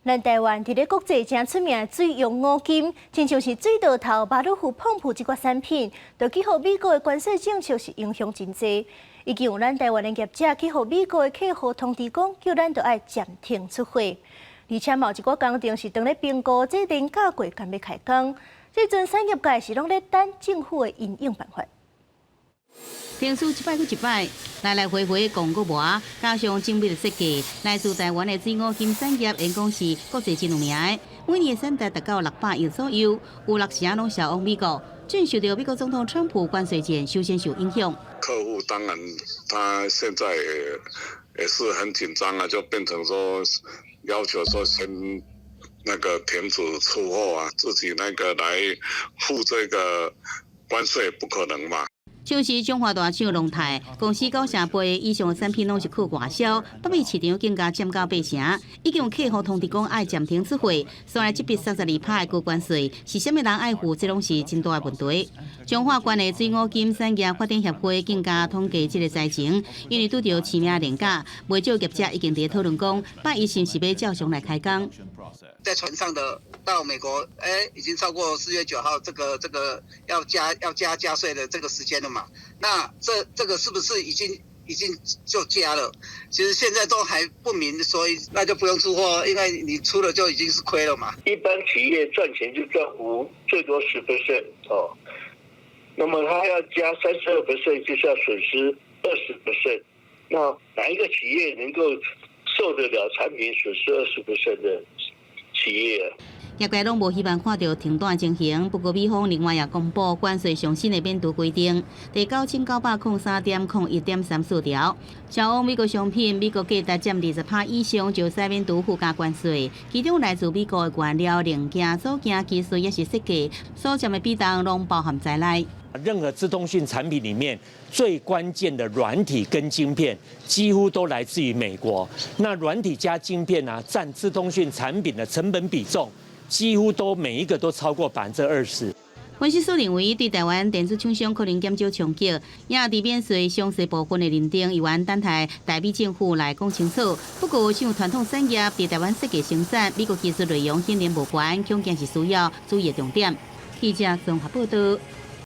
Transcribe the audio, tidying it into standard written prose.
咱台灣佇咧國際誠出名水用五金，親像是水道頭、馬路虎、泵浦這寡產品，都去予美國的關稅政策是影響真濟。已經有咱台灣的業者去予美國的客戶通知講，叫咱著愛暫停出貨。而且嘛有一寡工廠是當咧評估這年假過敢欲開工。這陣產業界是攏咧等政府的因應辦法。停輸一擺閣一擺，來來回回講閣無，加上精密的設計，來自台灣的水五金產業，應講是國際真有名的。每年產值達到600億左右，有六成攏銷往美國。正受到美國總統川普關稅戰，首先受影響。客戶當然，他現在也是很緊張啊，就變成說要求說先那個停止出貨啊，自己那個來付這個關稅不可能嘛。像是中華大廠龍泰公司九成八以上的產品攏是靠外銷，北美市場更加佔到八成，已經有客戶通知講愛暫停出貨。所以這筆32%的高關稅是啥物人愛付？這攏是真大的問題。彰化縣的水五金產業發展協會更加統計這個災情，因為拄著市命連假，袂少業者已經佇討論講，拜一是毋是欲照常來開工。在船上的到美國，已經超過4月9號這個要加稅的這個時間了嘛？那這個是不是已經就加了？其實現在都還不明，所以那就不用出貨，因為你出了就已經是虧了嘛。一般企業賺錢就賺5，最多10% 哦。那麼他要加32%，就是要損失20%。那哪一個企業能夠受得了產品損失20% 的企業？業界攏無希望看著停單情形，不過美方另外也公布關稅上新的免除規定，第9903.01.34條，銷往美國商品，美國價值佔20%以上，就使免除附加關稅。其中來自美國的原料、零件、組件、技術抑是設計，所佔的比重攏包含在內。任何資通訊產品裡面最關鍵的軟體跟晶片，幾乎都來自於美國。那軟體加晶片啊，佔資通訊產品的成本比重，幾乎都每一個都超過20%。分析師認為，對台灣電子廠商可能減少衝擊，也佇免稅詳細部分的認定，猶原等待台美政府來講清楚。不過，像傳統產業佇台灣設計生產，美國技術內容顯然無關，恐驚是需要注意的重點。記者綜合報道。